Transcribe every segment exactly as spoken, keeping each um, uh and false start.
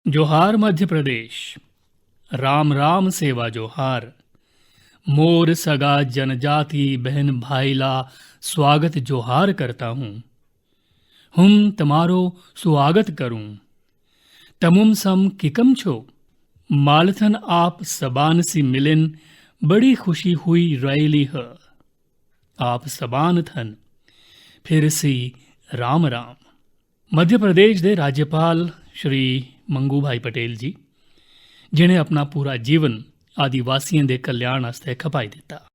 जोहार मध्य प्रदेश, राम राम सेवा जोहार। मोर सगा जनजाति बहन भाई ला स्वागत जोहार करता हूँ। हुम तमारो स्वागत करूँ। तमुम सम किकम छो? मालथन आप सबान सी मिलिन, बड़ी खुशी हुई रैली ह। आप सबान थन, फिर सी राम राम। मध्य प्रदेश दे राज्यपाल श्री मंगू भाई पटेल जी, जि'नें अपना पूरा जीवन आदिवासियें दे कल्याण आस्तै खपाई दित्ता।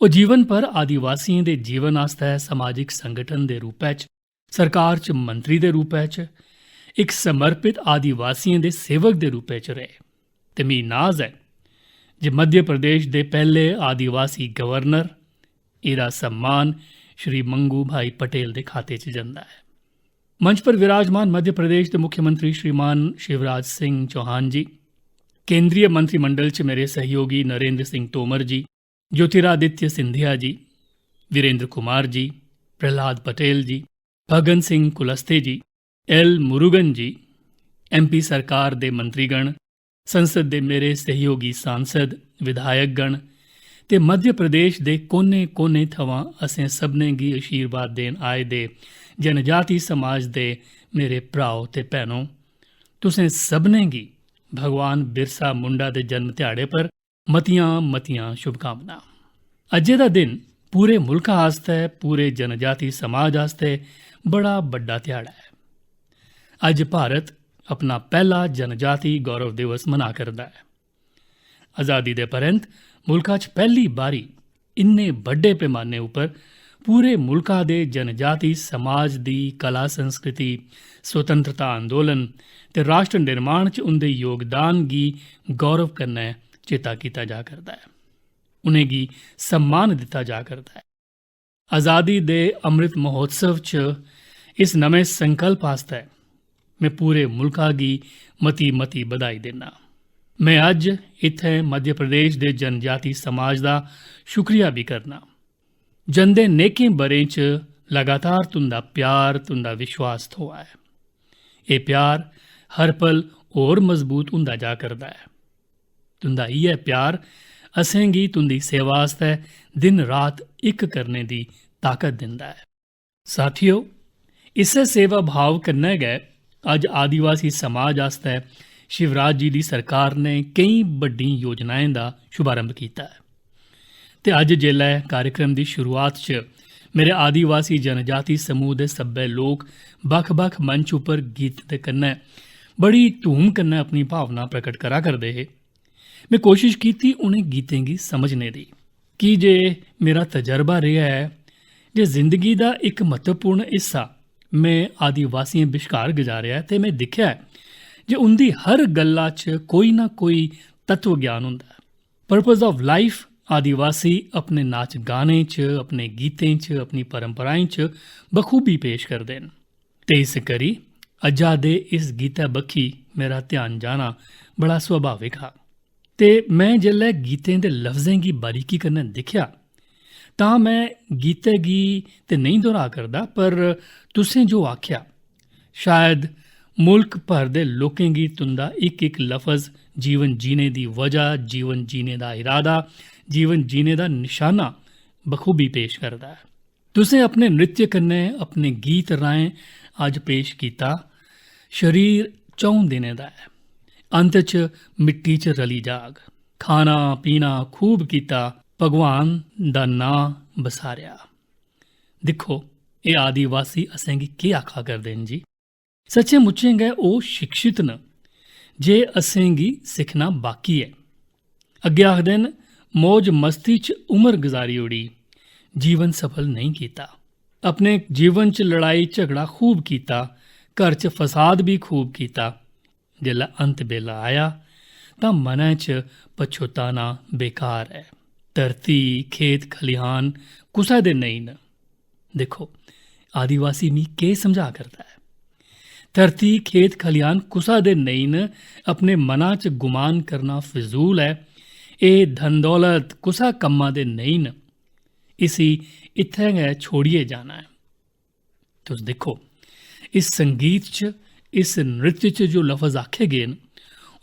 ओह् जीवन भर आदिवासियें दे जीवन आस्तै समाजिक संगठन दे रूपै च, सरकार च मंत्री दे रूपै च, इक समर्पित आदिवासियें दे सेवक दे रूपै च रेह्। ते मी नाज ऐ जे मध्य प्रदेश दे पैह्ले आदिवासी गवर्नर, एह्दा सम्मान श्री मंगू भाई पटेल दे खाते च जंदा ऐ। मंच पर विराजमान मध्य प्रदेश दे मुख्यमंत्री श्रीमान शिवराज सिंह चौहान जी, केंद्रीय मंत्रिमंडल च मेरे सहयोगी नरेंद्र सिंह तोमर जी, ज्योतिरादित्य सिंधिया जी, वीरेंद्र कुमार जी, प्रहलाद पटेल जी, फग्गन सिंह कुलस्ते जी, एल मुरुगन जी, एमपी सरकार दे मंत्रीगण, संसद दे मेरे सहयोगी सांसद, विधायकगण ते मध्य प्रदेश दे कोने-कोने थमां असें सभनें गी आशीर्वाद देन आए दे जनजाति समाज दे मेरे भ्राओ ते भैनो, तुसें सभनें गी भगवान बिरसा मुंडा दे जन्म ध्याड़े पर मतियां-मतियां शुभकामनां। अज्जै दा दिन पूरे मुल्का आस्तै, पूरे जनजाति समाज आस्तै बड़ा बड्डा ध्याड़ा ऐ। अज्ज भारत अपना पैह्ला जनजाति गौरव दिवस मना करदा ऐ। आजादी दे परैंत मुल्का च पैह्ली बारी इन्ने बड्डे पैमाने उप्पर पूरे मुल्का दे जनजाति समाज दी कला संस्कृति, स्वतंत्रता अंदोलन ते राष्ट्र निर्माण च उं'दे योगदान गी गौरव कन्नै चेता कीता जा करदा ऐ। उ'नेंगी सम्मान दित्ता जा करदा ऐ। आजादी दे अमृत महोत्सव च इस नमें संकल्प आस्तै में पूरे मुल्का गी मती-मती बधाई दिन्ना। में अज्ज इत्थै मध्य प्रदेश दे जनजाति समाज दा शुक्रिया बी करना। जंदे नेकें ब'रें च लगातार तुं'दा प्यार, तुं'दा विश्वास थ्होआ ऐ। एह् प्यार हर पल होर मजबूत होंदा जा करदा ऐ। तुं'दा इ'यै प्यार असेंगी तुं'दी सेवा आस्तै दिन-रात इक करने दी ताकत दिंदा ऐ। साथियो, इस्सै सेवा भाव कन्नै गै अज्ज आदिवासी समाज आस्तै शिवराज जी दी सरकार ने केईं बड्डी योजनाएं दा शुभारंभ कीता ऐ। ते अज्ज जेल्लै कार्यक्रम दी शुरुआत च मेरे आदिवासी जनजाति समूह दे सब्बै लोक बक्ख-बक्ख मंच उप्पर गीत दे कन्नै बड़ी धूम कन्नै अपनी भावना प्रकट करा करदे हे, में कोशिश कीती उ'नें गीतें गी समझने दी। की जे मेरा तजर्बा रेहा ऐ जे जिंदगी दा इक म्हत्तवपूर्ण हिस्सा में आदिवासियें बश्कार गजारेआ ऐ ते में दिक्खेआ ऐ जे उं'दी हर गल्ला च कोई ना कोई तत्व ज्ञान होंदा ऐ। Purpose of Life आदिवासी अपने नाच गाने च, अपने गीतें च, अपनी परंपराएं च बखूबी पेश करदे न। ते इस करी अज्जा दे इस गीतै बक्खी मेरा ध्यान जाना बड़ा स्वाभाविक हा। ते में जेल्लै गीतें दे लफ्जें गी बारीकी कन्नै दिक्खेआ, तां में गीतै गी ते नेईं दोहरा करदा, पर तुसें जो आखेआ, शायद मुल्क भर दे लोकें गी तुं'दा इक-इक लफ्ज जीवन जीने दी वजह, जीवन जीने दा इरादा, जीवन जीने दा निशाना बखूबी पेश करदा ऐ। तुसें अपने नृत्य कन्नै, अपने गीत राहें अज्ज पेश कीता, शरीर च'ऊं दिनें दा ऐ, अंत च मिट्टी च रली जाग। खाना पीना खूब कीता, भगवान दा नांऽ बसारेआ। दिक्खो, एह् आदिवासी असेंगी केह् आखा करदे न जी। सच्चें मुच्चें गै ओह् शिक्षित न जे असेंगी सिक्खना बाकी ऐ। अग्गें आखदे न, "मौज मस्ती च उमर गुजारी ओड़ी, जीवन सफल नेईं कीता।" अपने जीवन च लड़ाई झगड़ा खूब कीता, घर च फसाद बी खूब कीता। जेल्लै अंत बेला आया, तां मनै च पछोताना बेकार ऐ। धरती, खेत, खलिहान कुसै दे नेईं न। दिक्खो, आदिवासी मी केह् समझा करदा ऐ। धरती, खेत, खलिहान कुसा दे नेईं न, अपने मना च गुमान करना फजूल ऐ। एह् धन दौलत कुसा कम्मा दे नेईं न। इसी इत्थें गै छोड़ियै जाना ऐ। तुस दिक्खो, इस संगीत च इस नृत्य च जो लफज आखे गे न,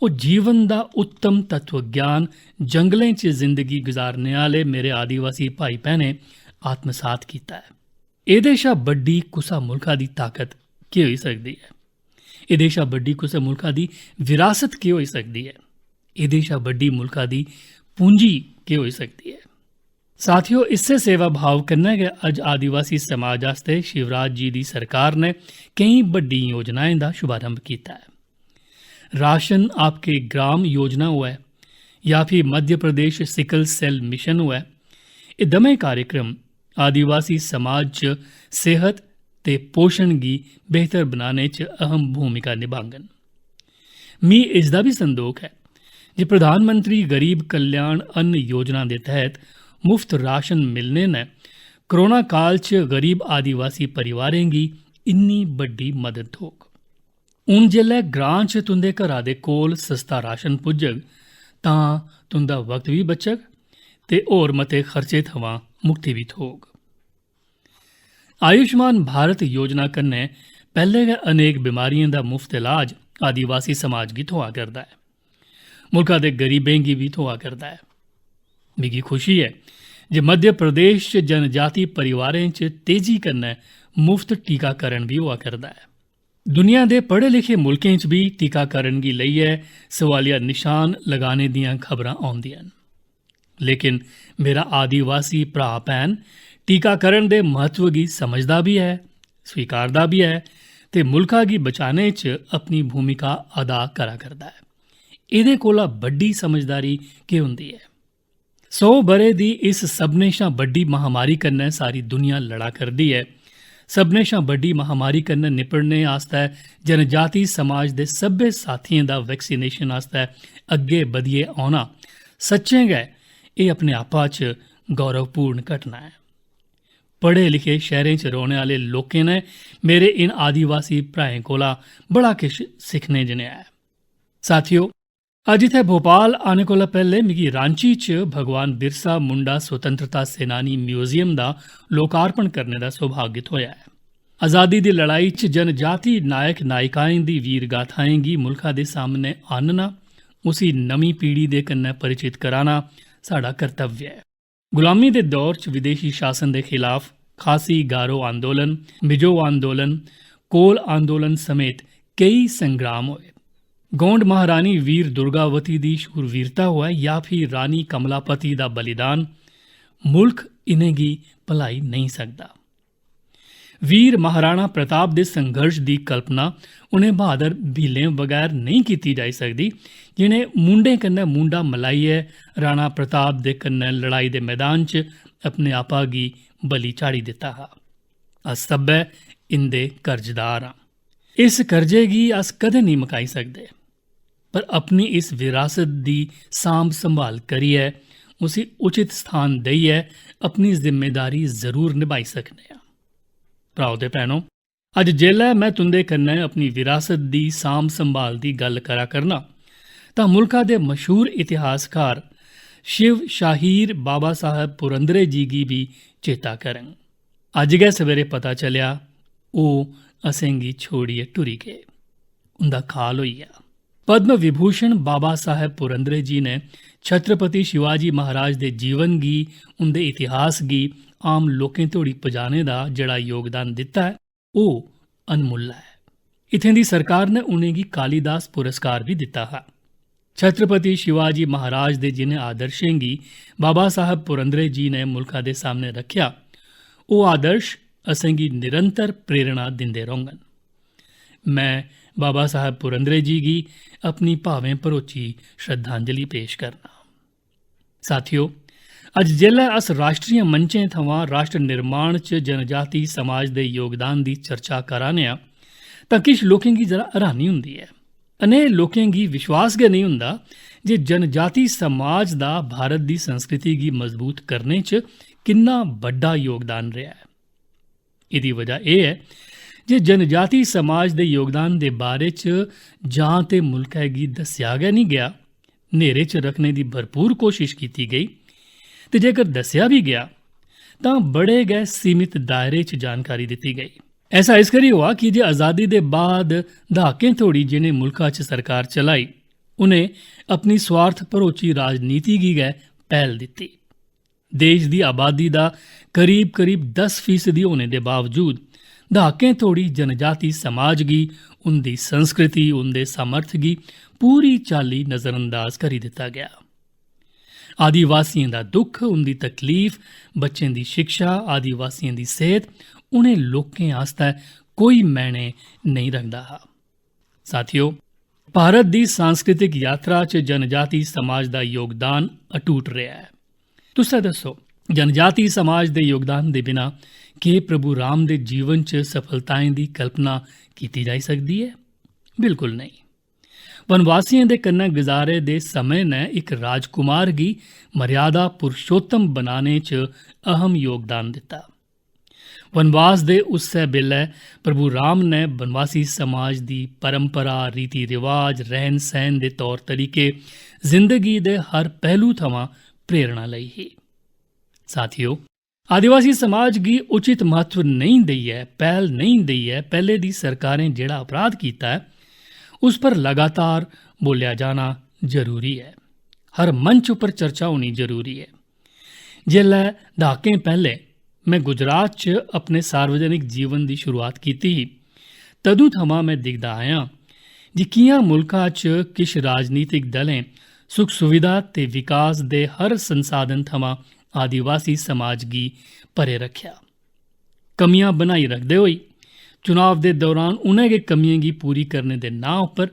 ओह् जीवन दा उत्तम तत्व ज्ञान जंगलें च जिंदगी गुजारने आह्ले मेरे आदिवासी भाई भैनें आत्मसात कीता ऐ। एह्दे शा बड्डी कुसा मुल्खा दी ताकत केह् होई सकदी ऐ? एह्दे शा बड्डी कुसै मुल्खा दी विरासत केह् होई सकदी ऐ? एह्दे शा बड्डी मुल्खा दी पूंजी केह् होई सकदी ऐ? साथियो, इस्सै सेवा भाव कन्नै गै अज्ज आदिवासी समाज आस्तै शिवराज जी दी सरकार ने केईं बड्डी योजनाएं दा शुभारंभ कीता ऐ। राशन आपके ग्राम योजना होऐ जां फ्ही Madhya Pradesh sickle sale mission होऐ, एह् दमें कार्यक्रम आदिवासी समाज च सेहत ते पोषण गी बेहतर बनाने च अहम भूमिका निभाङन। मी इसदा बी संदोख ऐ जे प्रधानमंत्री गरीब कल्याण अन्न योजना दे तैह्त मुफ्त राशन मिलने नै कोरोना काल च गरीब आदिवासी परिवारें गी इन्नी बड्डी मदद थ्होग। हून जेल्लै ग्रां च तुं'दे घरा दे कोल सस्ता राशन पुज्जग, तां तुं'दा वक्त बी बचग ते होर मते खर्चे थमां मुक्ति बी थ्होग। आयुष्मान भारत योजना कन्नै पैह्ले गै अनेक बमारियें दा मुफ्त इलाज आदिवासी समाज गी थ्होआ करदा ऐ। मुल्खा दे गरीबें गी बी थ्होआ करदा ऐ। मिगी खुशी ऐ जे मध्य प्रदेश च जनजाति परिवारें च तेजी कन्नै मुफ्त टीकाकरण बी होआ करदा ऐ। दुनिया दे पढ़े लिखे मुल्कें च बी टीकाकरण गी लेइयै सवालिया निशान लगाने दियां खबरां औंदियां न। लेकिन मेरा आदिवासी भ्राऽ भैन टीकाकरण दे म्हत्व गी समझदा बी ऐ, स्वीकारदा बी ऐ ते मुल्खा गी बचाने च अपनी भूमिका अदा करा करदा ऐ। एह्दे कोला बड्डी समझदारी केह् होंदी ऐ? सौ ब'रे दी इस सभनें शा बड्डी महामारी कन्नै सारी दुनिया लड़ा करदी ऐ। सभनें शा बड्डी महामारी कन्नै निपटने आस्तै जनजाति समाज दे सब्भै साथियें दा वैक्सीनेशन आस्तै अग्गें बधियै औना सच्चें गै एह् अपने आपा च गौरवपूर्ण घटना ऐ। पढ़े लिखे शैह्रें च रौह्ने आह्ले लोकें नै मेरे इन आदिवासी भ्राएं कोला बड़ा किश सिक्खने जनेहा ऐ। साथियो, अज्ज इत्थै भोपाल आने कोला पैह्ले मिगी रांची च भगवान बिरसा मुंडा स्वतंत्रता सेनानी म्यूजियम दा लोकार्पण करने दा सौभाग्य थ्होआ ऐ। आजादी दी लड़ाई च जनजाति नायक नायिकाएं दी वीर गाथाएं गी मुल्खा दे सामनै आह्नना, उसी नमीं पीढ़ी दे कन्नै परिचित कराना साढ़ा कर्तव्य ऐ। गुलामी दे दौर च विदेशी शासन दे खिलाफ खासी गारो आंदोलन, मिजो आंदोलन, कोल आंदोलन समेत केई संग्राम होए। गोंड महारानी वीर दुर्गावती दी शूरवीरता होऐ जां फ्ही रानी कमलापति दा बलिदान, मुल्ख इ'नेंगी भलाई नेईं सकदा। वीर महाराणा प्रताप दे संघर्ष दी कल्पना उ'नें बहादुर भीलें बगैर नेईं कीती जाई सकदी, जि'नें मुंडें कन्नै मुंडा मलाइयै राणा प्रताप दे कन्नै लड़ाई दे मैदान च अपने आपा गी बलि चाढ़ी दित्ता हा। अस सब्भै इं'दे कर्जदार आं। इस कर्जे गी अस कदें नेईं मकाई सकदे, पर अपनी इस विरासत दी सांभ संभाल करियै, उसी उचित स्थान देइयै अपनी जिम्मेदारी जरूर नभाई सकने आं। भ्राओ ते भैनो, अज्ज जेल्लै में तुं'दे कन्नै अपनी विरासत दी सांभ संभाल दी गल्ल करा करना, तां मुल्खा दे मशहूर इतिहासकार शिव शाहीर बाबा साहब पुरंदरे जी गी बी चेता करङ। अज्ज गै सवेरे पता चलेआ, ओह् असेंगी छोड़ियै टुरी गे। उं'दा काल होई गेआ। पद्म विभूषण बाबा साहब पुरंदरे जी ने छत्रपति शिवाजी महाराज दे जीवन गी, उं'दे इतिहास गी आम लोकें धोड़ी पजाने दा जेह्ड़ा योगदान दित्ता ऐ, ओह् अनमुल्ला ऐ। इत्थें दी सरकार ने उ'नेंगी कालिदास पुरस्कार बी दित्ता हा। छत्रपति शिवाजी महाराज दे जि'नें आदर्शें गी बाबा साहब पुरंदरे जी ने मुल्खा दे सामने रक्खेआ, ओह् आदर्श असेंगी निरंतर प्रेरणा दिंदे रौह्ङन। में बाबा साहब पुरंदरे जी गी अपनी भावें भरोची श्रद्धांजलि पेश करना। साथियो, अज्ज जेल्लै अस राश्ट्रीय मंचें थमां राश्ट्र निर्माण च जनजाति समाज दे योगदान दी चर्चा करा ने आं, तां किश लोकें गी जरा हैरानी होंदी ऐ। अनेह लोकें गी विश्वास गै नेईं होंदा जे जनजाति समाज दा भारत दी संस्कृति गी मजबूत करने च किन्ना बड्डा योगदान रेहा ऐ। एह्दी वजह एह् ऐ जे जनजाति समाज दे योगदान दे बारे च जां ते मुल्खै गी दस्सेआ गै निं गेआ, न्हेरे च रक्खने दी भरपूर कोशश कीती गेई, ते जेकर दस्सेआ बी गेआ, तां बड़े गै सीमित दायरे च जानकारी दित्ती गेई। ऐसा इस करी होआ की जे आजादी दे बाद दहाकें तोड़ी जिनें मुल्खा च सरकार चलाई, उनें अपनी स्वार्थ भरोची राजनीति गी गै पैह्ल दित्ती। देश दी आबादी दा करीब-करीब दस फीसदी होने दे बावजूद दहाकें तोड़ी जनजाति समाज गी उंदी संस्कृति, उंदे सामर्थ्य गी पूरी चाल्ली नजरअंदाज करी दित्ता गेआ। आदिवासियें दा दुख, उंदी तकलीफ, बच्चें दी शिक्षा, आदिवासियें दी सेह्त, उ'नें लोकें आस्तै कोई मैह्ने नेईं रखदा हा। साथियो, भारत दी सांस्कृतिक यात्रा च जनजाति समाज दा योगदान अटूट रेहा ऐ। तुस गै दस्सो, जनजाति समाज दे योगदान दे बिना केह् प्रभु राम दे जीवन च सफलताएं दी कल्पना कीती जाई सकदी ऐ? बिल्कुल नेईं। वनवासियें दे कन्नै गुजारे दे समें ने इक राजकुमार गी मर्यादा पुरुषोत्तम बनाने च अहम योगदान दित्ता। वनवास दे उस्सै बेल्लै प्रभु राम ने वनवासी समाज दी परंपरा, रीति रिवाज, रहन सहन दे तौर तरीके, जिंदगी दे हर पहलू थमां प्रेरणा लेई ही। साथियो, आदिवासी समाज गी उचित महत्व नेईं देइयै, पैह्ल नेईं देइयै पैह्ले दी सरकारें जेह्ड़ा अपराध कीता ऐ, उस पर लगातार बोलेआ जाना जरूरी ऐ। हर मंच उप्पर चर्चा होनी जरूरी ऐ। जिसलै दहाकें पैह्ले में गुजरात च अपने सार्वजनिक जीवन दी शुरुआत कीती ही, तदूं थमां में दिखदा आया जे कि'यां मुल्का च किश राजनीतिक दलें सुख सुविधा ते विकास दे हर संसाधन थमां आदिवासी समाज गी परे रखेआ। कमियां बनाई रखदे होई चुनाव दे दौरान उ'नें गै कमियें गी पूरी करने दे नांऽ उप्पर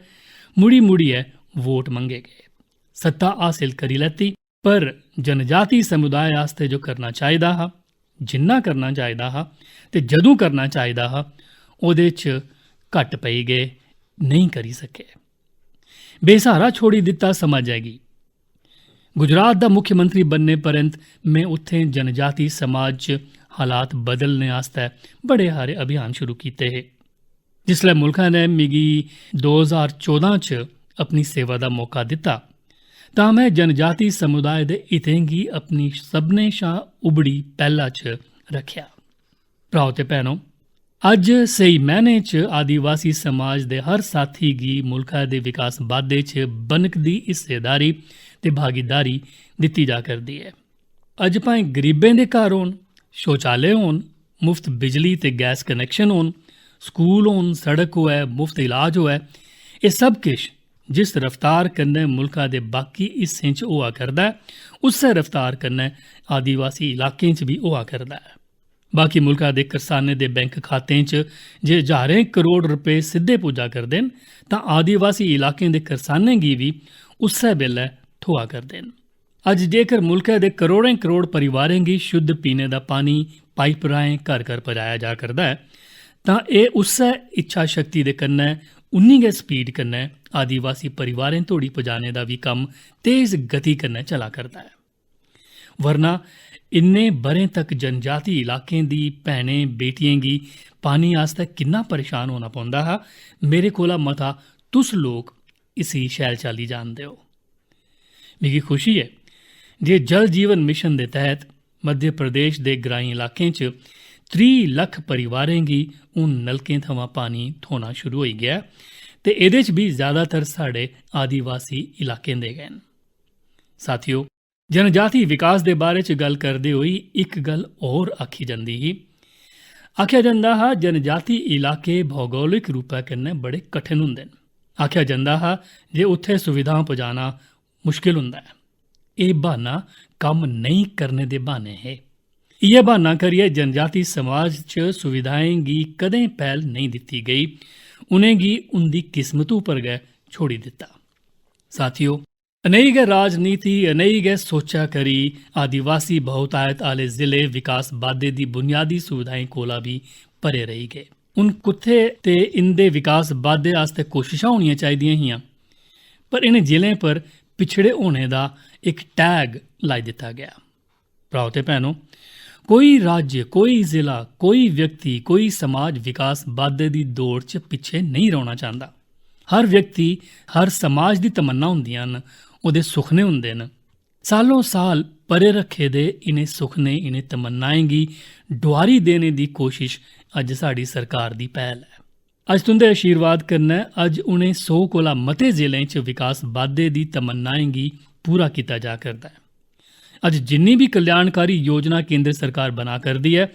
मुड़ी-मुड़ियै वोट मंगे गे। सत्ता हासल करी लैती, पर जनजाति समुदाय आस्तै जो करना चाहिदा हा, जिन्ना करना चाहिदा हा ते जदूं करना चाहिदा हा, ओह्दे च घट्ट पेई गे, नेईं करी सके। बेसहारा छोड़ी दित्ता समाजै गी। गुजरात दा मुख्यमंत्री बनने परैंत में उत्थें जनजाति समाज च हालात बदलने आस्तै बड़े हारे अभियान शुरू कीते हे। जिसलै मुल्खा ने मिगी दो ज्हार चौदां च अपनी सेवा दा मौका दित्ता, तां में जनजाति समुदाय दे हितें गी अपनी सभनें शा उबड़ी पैह्ला च रखेआ। भ्राओ ते भैनो, अज्ज स्हेई मैह्ने च आदिवासी समाज दे हर साथी गी मुल्खा दे विकास बाद्धे च बनकदी हिस्सेदारी ते भागीदारी दित्ती जा करदी ऐ। अज्ज भाएं गरीबें दे घर होन, शौचालय होन, मुफ्त बिजली ते गैस कनैक्शन होन, स्कूल होन, सड़क होऐ, मुफ्त इलाज होऐ, एह् सब किश जिस रफ्तार कन्नै मुल्का दे बाकी हिस्सें च होआ करदा ऐ, उस्सै रफ्तार कन्नै आदिवासी इलाकें च बी होआ करदा ऐ। बाकी मुल्का दे करसानें दे बैंक खातें च जे ज्हारें करोड़ रपेऽ सिद्धे पुज्जा करदे न, तां आदिवासी इलाकें दे करसानें गी बी उस्सै बेल्लै थ्होआ करदे न। अज्ज जेकर मुल्कै दे करोड़ें करोड़ परिवारें गी शुद्ध पीने दा पानी पाइप राहें घर-घर पजाया जा करदा ऐ, तां एह् उस्सै इच्छा शक्ति दे कन्नै उन्नी गै स्पीड कन्नै आदिवासी परिवारें धोड़ी पजाने दा बी कम्म तेज गति कन्नै चला करदा ऐ। वरना इन्ने ब'रें तक जनजाति इलाकें दी भैनें, बेटियें गी पानी आस्तै किन्ना परेशान होना पौंदा हा, मेरे कोला मता तुस लोक इसी शैल चाल्ली जानदे ओ। मिगी खुशी ऐ जे जल जीवन मिशन दे तैह्त मध्य प्रदेश दे ग्राईं इलाकें च त्रीह् लक्ख परिवारें गी हून नलकें थमां पानी थ्होना शुरू होई गेआ ऐ ते एह्दे च बी ज्यादातर साढ़े आदिवासी इलाकें दे गै न। साथियो, जनजाति विकास दे बारे च गल्ल करदे होई इक गल्ल होर आखी जंदी ही। आखेआ जंदा हा, जनजाति इलाके भौगोलिक रूपै कन्नै बड़े कठिन होंदे न। आखेआ जंदा हा जे उत्थै सुविधां पुजाना मुश्किल होंदा ऐ। एह् ब्हान्ना कम्म नेईं करने दे ब्हान्ने हे। इ'यै ब्हान्ना करियै जनजाति समाज च सुविधाएं गी कदें पैह्ल नेईं दित्ती गेई, उ'नेंगी उं'दी किस्मत उप्पर गै छोड़ी दित्ता। साथियो, अनेही गै राजनीति, अनेही गै सोचा करी आदिवासी बहुतायत आह्ले जिले विकास बाद्धे दी बुनियादी सुविधाएं कोला बी परे रेही गे। हून कुत्थै ते इं'दे विकास बाद्धे आस्तै कोशशां होनियां चाहिदियां हियां, पर इ'नें जिलें पर पिछड़े होने दा इक टैग लाई दित्ता गेआ। भ्राओ ते भैनो, कोई राज्य, कोई जिला, कोई व्यक्ति, कोई समाज विकास बाद्धे दी दौड़ च पिच्छे नेईं रौह्ना चांह्दा। हर व्यक्ति, हर समाज दी तमन्ना होंदियां न, ओह्दे सुखने होंदे न। सालों साल परे रक्खे दे इ'नें सुखने, इ'नें तमन्नाएं गी डुआरी देने दी कोशिश अज्ज साढ़ी सरकार दी पैह्ल ऐ। अज्ज तुं'दे आशीर्वाद कन्नै अज्ज उ'नें सौ कोला मते जिलें च विकास बाद्धे दी तमन्नाएं गी पूरा कीता जा करदा ऐ। अज्ज जिन्नी बी कल्याणकारी योजना केंद्र सरकार बना करदी ऐ,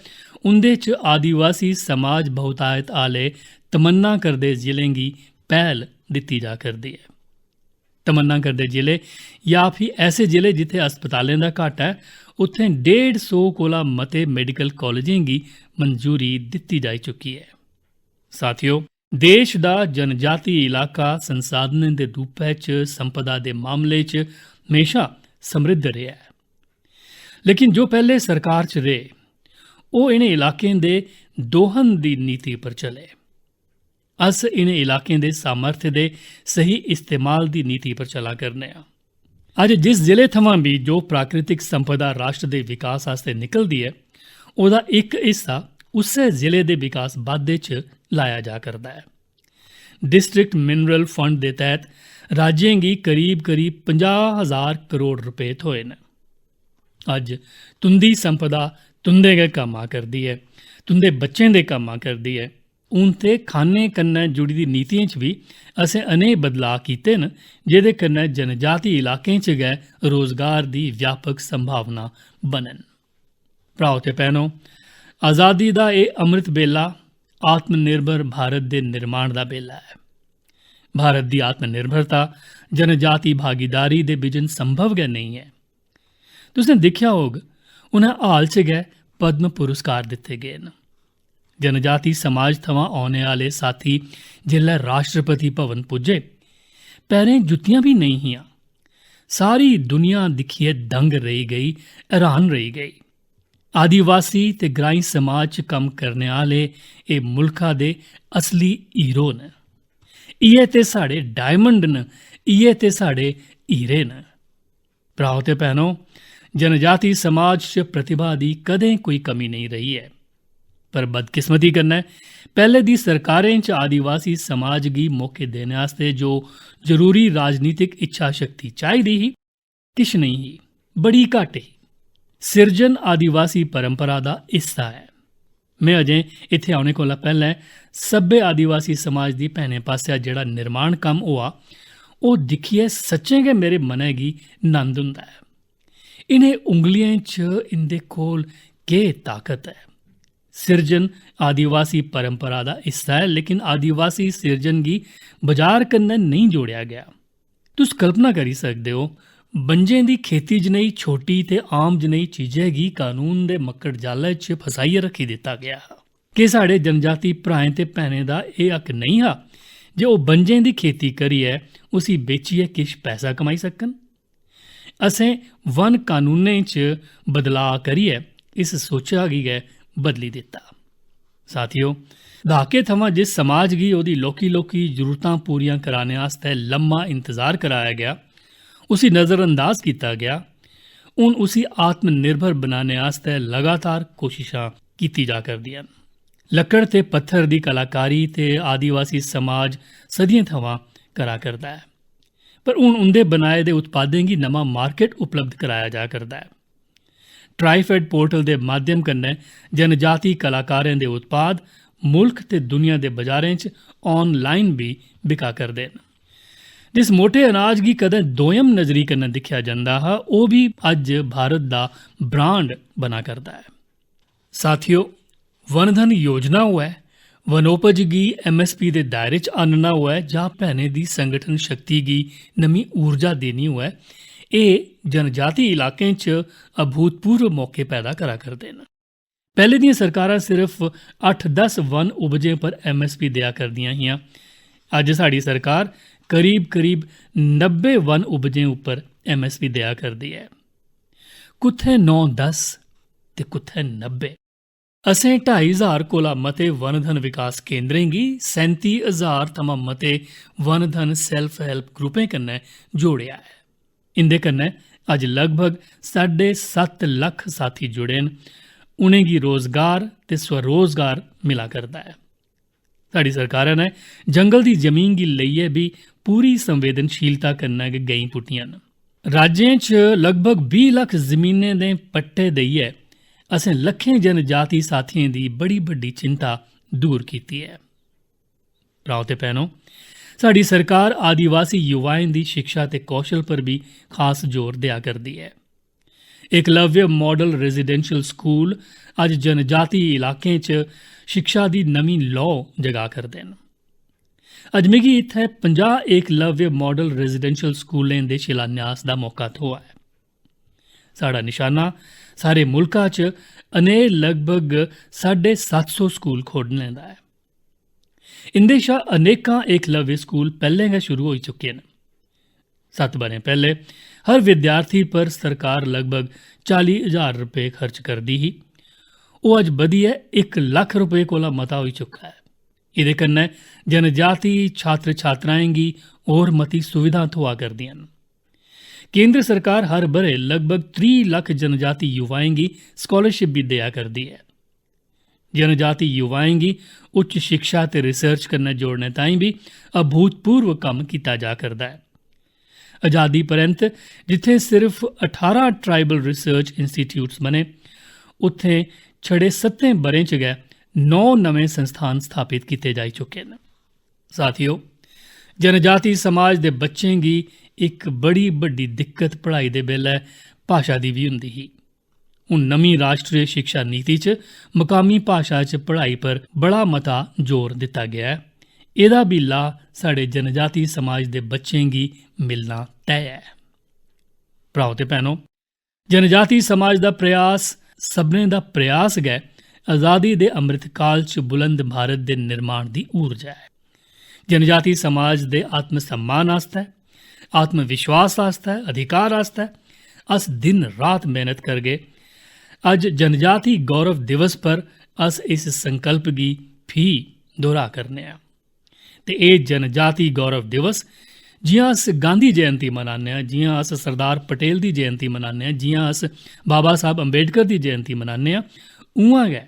उं'दे च आदिवासी समाज बहुतायत आह्ले तमन्ना करदे जिलें गी पैह्ल दित्ती जा करदी ऐ। तमन्ना करदे जिले जां फ्ही ऐसे जिले जित्थै अस्पतालें दा घाटा ऐ, उत्थै डेढ़ सौ कोला मते medical colleges गी मंजूरी दित्ती जाई चुकी ऐ। साथियो, देश दा जनजाति इलाका संसाधनें दे रूपै च संपदा दे मामले च म्हेशा समृद्ध रेहा ऐ। लेकिन जो पैह्ले सरकार च रेह्, ओह् इ'नें इलाकें दे दोहन दी नीति पर चले। अस इ'नें इलाकें दे सामर्थ्य दे स्हेई इस्तेमाल दी नीति पर चला करने आं। अज्ज जिस जिले थमां बी जो प्राकृतिक संपदा राष्ट्र दे विकास आस्तै निकलदी ऐ, ओह्दा इक हिस्सा उस्सै जिले दे विकास बाद्धे च लाया जा करदा ऐ। District Mineral Fund दे तैह्त राज्यें गी करीब-करीब पंजाह् हजार करोड़ रपेऽ थ्होए न। अज्ज तुं'दी संपदा तुं'दे गै कम्म आ करदी ऐ, तुं'दे बच्चें दे कम्म आ करदी ऐ। हून ते खानें कन्नै जुड़ी दी नीतियें च बी असें अनेक बदलाऽ कीते न, जेह्दे कन्नै जनजाति इलाकें च गै रोजगार दी व्यापक संभावना बनन। भ्राओ ते भैनो, आजादी दा एह् अमृत बेल्ला आत्मनिर्भर भारत दे निर्माण दा बेल्ला ऐ। भारत दी आत्मनिर्भरता जनजाति भागीदारी दे बिजन संभव गै नेईं ऐ। तुसें दिक्खेआ होग, उ'नें हाल च गै पद्म पुरस्कार दित्ते गे न। जनजाति समाज थमां औने आह्ले साथी जिसलै राष्ट्रपति भवन पुज्जे, पैरें जुत्तियां बी नेईं हियां। सारी दुनिया दिक्खियै दंग रेही गेई, हैरान रेही गेई। आदिवासी ते ग्राईं समाज च कम्म करने आह्ले एह् मुल्खा दे असली हीरो न। इ'यै ते साढ़े diamond न, इ'यै ते साढ़े हीरे न। भ्राओ ते भैनो, जनजाति समाज च प्रतिभा दी कदें कोई कमी नेईं रेही ऐ। पर बदकिस्मती कन्नै पैह्ले दी सरकारें च आदिवासी समाज गी मौके देने आस्तै जो जरूरी राजनीतिक इच्छा शक्ति चाहिदी ही, किश नेईं ही, बड़ी घट्ट ही। सिरजन आदिवासी परंपरा दा हिस्सा ऐ। में अजें इत्थै औने कोला पैह्लें सब्भै आदिवासी समाज दी भैनें पासेआ जेह्ड़ा निर्माण कम्म होआ, ओह् दिक्खियै सच्चें गै मेरे मनै गी नंद होंदा ऐ। इ'नें उंगलियें च इं'दे कोल केह् ताकत ऐ? सिरजन आदिवासी परंपरा दा हिस्सा ऐ, लेकिन आदिवासी सिरजन गी बजार कन्नै नेईं जोड़ेआ गेआ। तुस कल्पना करी सकदे ओ, बंजें दी खेती जनेही छोटी ते आम जनेही चीजै गी कानून दे मक्कड़ जालै च फसाइयै रक्खी दित्ता गेआ हा। केह् साढ़े जनजाति भ्राएं ते भैनें दा एह् हक नेईं हा जे ओह् बंजें दी खेती करियै उसी बेचियै किश पैसा कमाई सकन? असें वन कानूनें च बदलाऽ करियै इस सोचा गी गै बदली दित्ता। साथियो, द्हाके थमां जिस समाज गी ओह्दी लौह्की-लौह्की जरूरतां पूरियां कराने आस्तै लम्मा इंतजार कराया गेआ, उसी नजरअंदाज कीता गेआ, हून उसी आत्मनिर्भर बनाने आस्तै लगातार कोशिशां कीती जा करदियां न। लक्कड़ ते पत्थर दी कलाकारी ते आदिवासी समाज सदियें थमां करा करदा ऐ, पर हून उं'दे बनाए दे उत्पादें गी नमां market उपलब्ध कराया जा करदा ऐ। ट्राईफेड पोर्टल दे माध्यम कन्नै जनजाति कलाकारें दे उत्पाद मुल्ख ते दुनिया दे बजारें च online बी बिका करदे न। जिस मोटे अनाज गी कदें दोयम नजरी कन्नै दिक्खेआ जंदा हा, ओह् बी अज्ज भारत दा brand बना करदा ऐ। साथियो, वन धन योजना होऐ, वनोपज गी MSP दे दायरे च आह्नना होऐ जां भैनें दी संगठन शक्ति गी नमीं ऊर्जा देनी होऐ, एह् जनजाति इलाकें च अभूतपूर्व मौके पैदा करा करदे न। पैह्ले दियां सरकारां सिर्फ अट्ठ दस वन उपजें पर MSP देआ करदियां हियां। अज्ज साढ़ी सरकार करीब-करीब नब्बे वन उपजें उप्पर MSP देआ करदी ऐ। कुत्थै नौ दस ते कुत्थै नब्बे। असें ढाई ज्हार कोला मते वन धन विकास केंद्रें गी सैंती ज्हार थमां मते वन धन self help ग्रुपें कन्नै जोड़ेआ ऐ। इं'दे कन्नै अज्ज लगभग साढे सत्त लक्ख साथी जुड़े न। उ'नेंगी रोजगार ते स्वरोजगार मिला करदा ऐ। साढ़ी सरकारै नै जंगल दी जमीन गी लेइयै बी पूरी संवेदनशीलता कन्नै गै गैईं पुट्टियां न। राज्यें च लगभग बीह् लक्ख जमीनें दे पट्टे देइयै असें लक्खें जनजाति साथियें दी बड़ी बड्डी चिंता दूर कीती ऐ। भ्राओ ते भैनो, साढ़ी सरकार आदिवासी युवाएं दी शिक्षा ते कौशल पर बी खास जोर देआ करदी ऐ। एकलव्य मॉडल रेजिडेंशियल स्कूल अज्ज जनजाति इलाकें च शिक्षा दी नमीं लौ जगा करदे न। अज्ज मिगी इत्थै पंजाह् एकलव्य मॉडल रेजिडेंशियल स्कूलें दे शिलान्यास दा मौका थ्होआ ऐ। साढ़ा निशाना सारे मुल्का च अनेह् लगभग साड्ढे सत्त सौ स्कूल खोह्लने दा ऐ। इं'दे शा अनेकां एकलव्य स्कूल पैह्लें गै शुरू होई चुके न। सत्त ब'रें पैह्ले हर विद्यार्थी पर सरकार लगभग चाली ज्हार रपेऽ खर्च करदी ही। ओह् अज्ज बधियै इक लक्ख रपेऽ कोला मता होई चुका ऐ। एह्दे कन्नै जनजाति छात्र-छात्राएं गी होर मती सुविधां थ्होआ करदियां न। केंद्र सरकार हर ब'रे लगभग त्रीह् लक्ख जनजाति युवाएं गी स्कालरशिप बी देआ करदी ऐ। जनजाति युवाएं गी उच्च शिक्षा ते रिसर्च कन्नै जोड़ने ताईं बी अभूतपूर्व कम्म कीता जा करदा ऐ। आजादी परैंत जित्थें सिर्फ अठारां ट्राइबल रिसर्च इंस्टीट्यूट्स बने, उत्थें छड़े सत्तें ब'रें च गै नौ नमें संस्थान स्थापत कीते जाई चुके न। साथियो, जनजाति समाज दे बच्चें गी इक बड़ी बड्डी दिक्कत पढ़ाई दे बेल्लै भाशा दी बी होंदी ही। हून नमीं राश्ट्री शिक्षा नीति च मकामी भाशा च पढ़ाई पर बड़ा मता जोर दित्ता गेआ ऐ। एह्दा बी लाह् साढ़े जनजाति समाज दे बच्चें गी मिलना तय ऐ। भ्राओ ते भैनो, जनजाति समाज दा प्रयास, सभनें दा प्रयास गै आजादी दे अमृत काल च बुलंद भारत दे निर्माण दी ऊर्जा ऐ। जनजाति समाज दे आत्मसम्मान आस्तै, आत्मविश्वास आस्तै, अधिकार आस्तै अस दिन रात मेहनत करगे। अज्ज जनजाति गौरव दिवस पर अस इस संकल्प गी फ्ही दोहरा करने आं। ते एह् जनजाति गौरव दिवस, जि'यां अस गांधी जयंती मनाने आं, जि'यां अस सरदार पटेल दी जयंती मनाने आं, जि'यां अस बाबा साहब अंबेडकर दी जयंती मनाने आं, उ'आं गै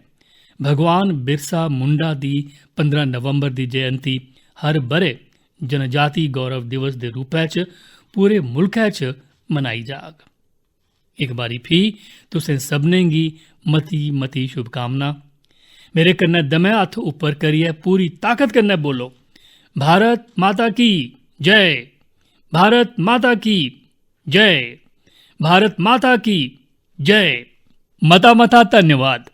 भगवान बिरसा मुंडा दी पंदरां नवंबर दी जयंती हर ब'रे जनजाति गौरव दिवस दे रूपै च पूरे मुल्खै च मनाई जाग। इक बारी फ्ही तुसें सभनें गी मती, मती शुभकामना। मेरे कन्नै दमै हत्थ उप्पर करियै पूरी ताकत कन्नै बोलो, "भारत माता की जय, भारत माता की जय, भारत माता की जय।" मता, मता धन्यवाद।